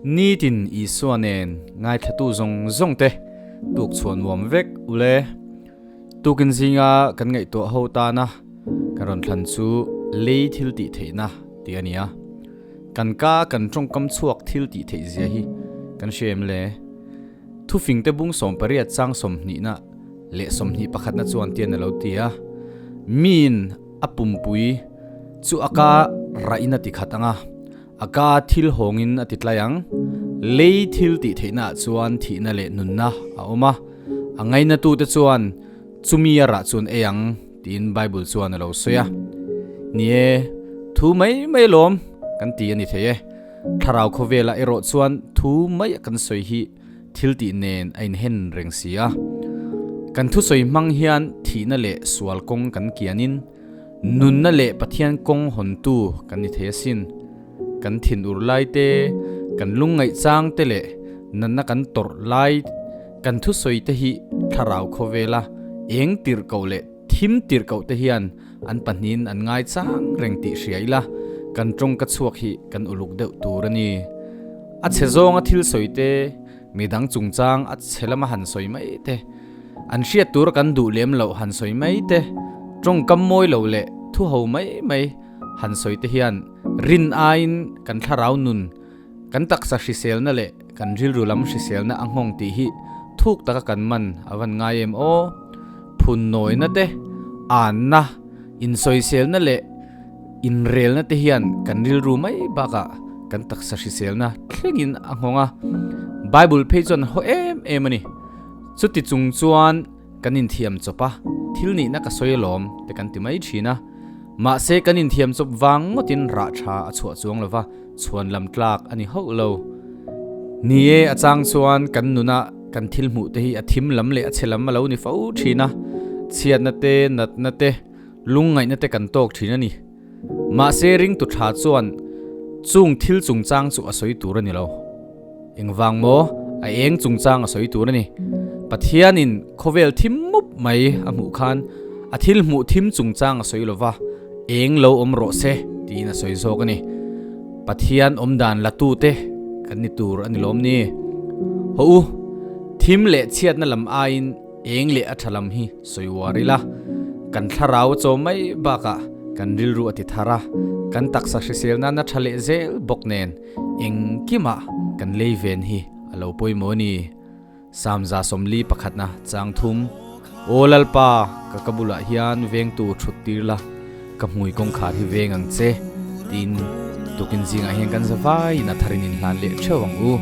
Nitin Isua nen ngaithlatu zawng zawng te tuk chhuah nuam vek ule. Tukin zinga kan ngaihtuah ho tana kan rawn thlan chu lei thil tih theihna tih a ni a. Kan ka kan tawngkam chhuak thil tih theih zia hi kan hria em le? Thufingte bung 80 chang 20 na leh 21 na chuan tian a lo ti a, Miin a pumpui chu a ka rahin a ti khat ang a, A ka thil hawngin a ti tlai ang. Lei thil tih theihnaah chuan thihna leh nunna a awm a, a ngainatute chuan chumi a rah chuan ei ang tiin Bible chuan a lo sawi a. Ni e, thu mai mai alawm kan ti a ni thei e. Thlarau khawvelah erawh chuan thu mai a kan sawi hi thil tih nen a inhen reng si a. Kan thusawi hmang hian thihna leh sual kawng kan kianin, Nunna leh Pathian kawng hawntu kan ni thei asin. Kan thin ur lai te, kan lungngaih chang te leh natna kan tawrh lai kan thusawi te hi thlarau khawvela eng tirh koh leh thim tirh koh te hian an pahnihin an ngai chang reng tih hria ila kan tawngka chhuak hi kan uluk deuh tur a ni. A chhe zawnga thil sawi te, midang chungchang a chhe lama han sawi mai te, An hriat tur kan duh lem loh han sawi mai te, tawngkam mawi lo leh thu ho mai mai han sawi te hian rin aiin kan thlarau nun, kan taksa hriselna leh kan rilru lam hriselna a nghawng tih hi thuk taka kan man a van ngai em aw. Phun nawina te, anna, insawiselna leh inrelna te hian kan rilru mai bakah kan taksa hriselna thlengin a nghawng a, Bible phei chuan haw em em a ni. Chuti chung chuan kan inthiam chawp a, thil nihna ka sawi alawm te kan ti mai thin a. Mahse kan inthiam chawp vang ngawtin rah tha a chhuah chuang lo va, chhuan lam tlak a ni hauh lo. Ni e, a chang chuan kan nuna kan thil hmuh te hi a thim lam leh a chhe lam a lo ni fo thin a, chhiatna te, natna te, lungngaihna te kan tawk thin a ni. Mahse ringtu tha chuan chung thil chungchang chu a sawi tur a ni lo. Engvang maw? A eng chungchang a sawi tur a ni. Pathianin khawvel thim mup mai a hmuh khan a thil hmuh thim chungchang a sawi lova, eng lo awm rawh se tiin a sawi zawk a ni. Pathian awm dan la tute kan ni tur a ni lawm ni? Haw u, thim leh chhiatna lam aiin eng leh a tha lam hi sawi uar ila, kan thlarau a chaw mai bakah kan rilru a ti thar a, kan taksa hrisel nana tha leh zel bawk nen, Engkimah kan lei ven hi a lo pawimawh a ni. Samza 41 na chang thum, Aw Lalpa, ka ka bulah hian vengtu thut tir la, ka hmui kawngkhar hi veng ang che, tiin tukin zingah hian kan zavaiin a tharin inhlan leh theuh ang u.